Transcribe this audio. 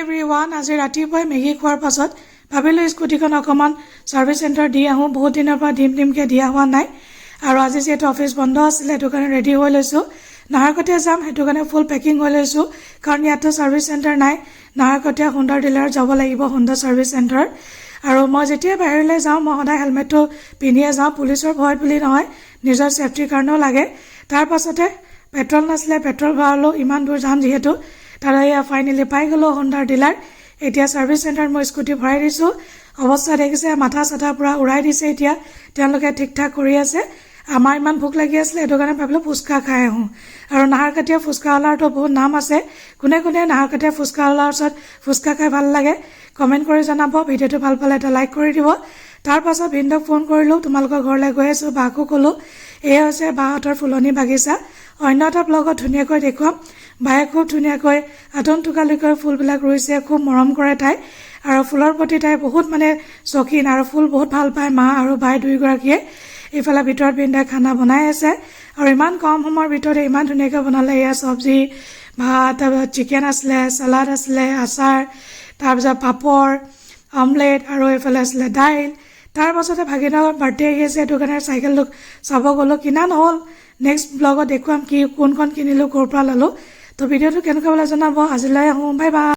Every one, আজি ৰাতিপুৱাই Maggi খোৱাৰ পাছত ভাবিলোঁ স্কুটিখন অকণমান ছাৰ্ভিচ চেণ্টাৰ দি আহোঁ। বহুত দিনৰ পৰা দিম দিমকৈ দিয়া হোৱা নাই আৰু আজি যিহেতু অফিচ বন্ধ আছিলে, সেইটো কাৰণে ৰেডি হৈ লৈছোঁ। নাহৰকটীয়া যাম, সেইটো কাৰণে ফুল পেকিং হৈ লৈছোঁ, কাৰণ ইয়াতো ছাৰ্ভিচ চেণ্টাৰ নাই। নাহৰকটীয়া হোণ্ডাৰ ডিলাৰত যাব লাগিব, হোণ্ডা ছাৰ্ভিচ চেণ্টাৰত। আৰু মই যেতিয়া বাহিৰলৈ যাওঁ, মই সদায় হেলমেটটো পিন্ধিয়ে যাওঁ। পুলিচৰ ভয়ত বুলি নহয়, নিজৰ ছেফটিৰ কাৰণেও লাগে। তাৰ পাছতে পেট্ৰল নাছিলে, পেট্ৰল ভৰালোঁ, ইমান দূৰ যাম যিহেতু। তাৰ এয়া ফাইনেলি পাই গ'লোঁ হোণ্ডাৰ ডিলাৰ। এতিয়া ছাৰ্ভিচ চেণ্টাৰত মই স্কুটি ভৰাই দিছোঁ। অৱস্থা দেখিছে, মাথা চাথা পূৰা উৰাই দিছে। এতিয়া তেওঁলোকে ঠিক ঠাক কৰি আছে। আমাৰ ইমান ভোক লাগি আছিলে, সেইটো কাৰণে ভাবিলোঁ ফুচকা খাই আহোঁ। আৰু নাহৰকটীয়া ফুচকাৱালাৰটো বহুত নাম আছে। কোনে কোনে নাহৰকটীয়া ফুচকাৱালাৰ ওচৰত ফুচকা খাই ভাল লাগে, কমেণ্ট কৰি জনাব। ভিডিঅ'টো ভাল পালে এটা লাইক কৰি দিব। তাৰ পাছত ভিনদেউক ফোন কৰিলোঁ, তোমালোকৰ ঘৰলৈ গৈ আছোঁ, বাকো ক'লোঁ। এয়া হৈছে বাহঁতৰ ফুলনি বাগিচা। অন্য এটা ব্লগত ধুনীয়াকৈ দেখুৱাম। বায়ে খুব ধুনীয়াকৈ আটোম টোকাৰিকৈ ফুলবিলাক ৰুইছে। খুব মৰম কৰে তাই আৰু ফুলৰ প্ৰতি তাই বহুত মানে চৌখিন আৰু ফুল বহুত ভাল পায় মা আৰু বাই দুয়োগৰাকীয়ে। ইফালে ভিতৰত ভিনদেউৱে খানা বনাই আছে আৰু ইমান কম সময়ৰ ভিতৰতে ইমান ধুনীয়াকৈ বনালে। এয়া চব্জি, ভাত, তাৰপিছত চিকেন আছিলে, চালাড আছিলে, আচাৰ, তাৰপিছত পাপৰ, অমলেট আৰু এইফালে আছিলে দাইল। তাৰ পাছতে ভাগিনৰ বাৰ্থডে আহি আছে, সেইটো কাৰণে চাইকেলটোক চাব গ'লোঁ। কিনা নহ'ল, নেক্সট ব্লগত দেখুৱাম কি কোনখন কিনিলোঁ, ক'ৰ পৰা ল'লোঁ। তো ভিডিঅ'টো কেনেকুৱা পালে জনাব। আজিলৈ আহোঁ, বাই বাই।